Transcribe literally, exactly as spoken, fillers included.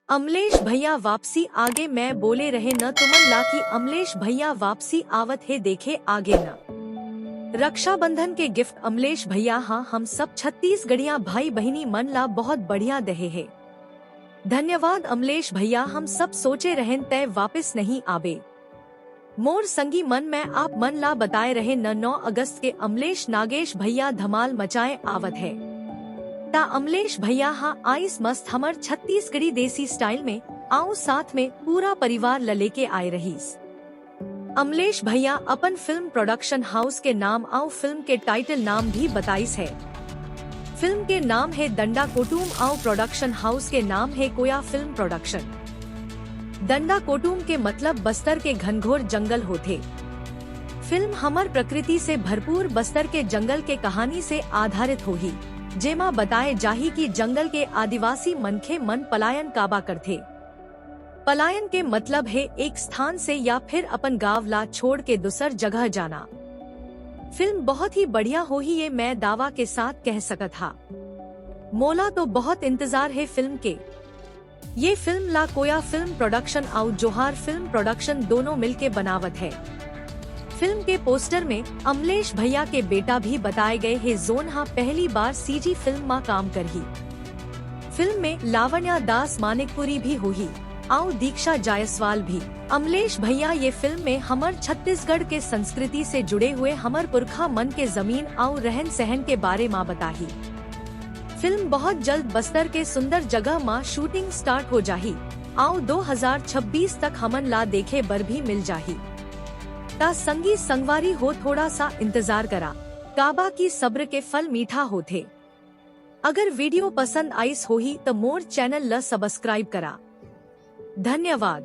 अमलेश भैया वापसी आगे, मैं बोले रहे न तुमन ला कि अमलेश भैया वापसी आवत हे, देखे आगे न। रक्षाबंधन के गिफ्ट अमलेश भैया हा हम सब छत्तीसगढ़िया भाई बहिनी मन ला बहुत बढ़िया देहे हे। धन्यवाद अमलेश भैया, हम सब सोचे रहन तय वापस नहीं आबे। मोर संगी मन, मैं आप मन ला बताए रहे न नौ अगस्त के अमलेश नागेश भैया धमाल मचाए आवत हे। ता अमलेश भैया हा आइस मस्त हमर छत्तीसगढ़ी देसी स्टाइल में, आऊ साथ में पूरा परिवार ल लेके आए रहीस। अमलेश भैया अपन फिल्म प्रोडक्शन हाउस के नाम आऊ फिल्म के टाइटल नाम भी बताइस हे। फिल्म के नाम हे दंडा कोटूम आऊ प्रोडक्शन हाउस के नाम हे कोया फिल्म प्रोडक्शन। दंडा कोटूम के मतलब बस्तर के घनघोर जंगल होथे। फिल्म हमर प्रकृति से भरपूर बस्तर के जंगल के कहानी से आधारित होही, जेमा बताए जाही कि जंगल के आदिवासी मनखे मन पलायन काबा करथे। पलायन के मतलब हे एक स्थान से या फिर अपन गांव ला छोड़ के दूसर जगह जाना। फिल्म बहुत ही बढ़िया होही, ये मैं दावा के साथ कह सकत हा। मोला तो बहुत इंतजार हे फिल्म के। ये फिल्म ला कोया फिल्म प्रोडक्शन आऊ जोहार फिल्म प्रोडक्शन दोनों मिलके बनावत हे। फिल्म के पोस्टर में अमलेश भैया के बेटा भी बताए गए हे, जोन हा पहली बार सीजी फिल्म मा काम करही। फिल्म में लावण्या दास मानिकपुरी भी होही, आऊ दीक्षा जायसवाल भी। अमलेश भैया ये फिल्म में हमर छत्तीसगढ़ के संस्कृति से जुड़े हुए हमर पुरखा मन के जमीन आऊ रहन सहन के बारे मा बताही। फिल्म बहुत जल्द बस्तर के सुंदर जगह मा शूटिंग स्टार्ट हो जाही, आऊ दो हज़ार छब्बीस तक हमन ला देखे बर भी मिल जाही। ता संगी संगवारी हो, थोड़ा सा इंतजार करा, काबा की सब्र के फल मीठा होथे। अगर वीडियो पसंद आइस होही त मोर चैनल ल सब्सक्राइब करा। धन्यवाद।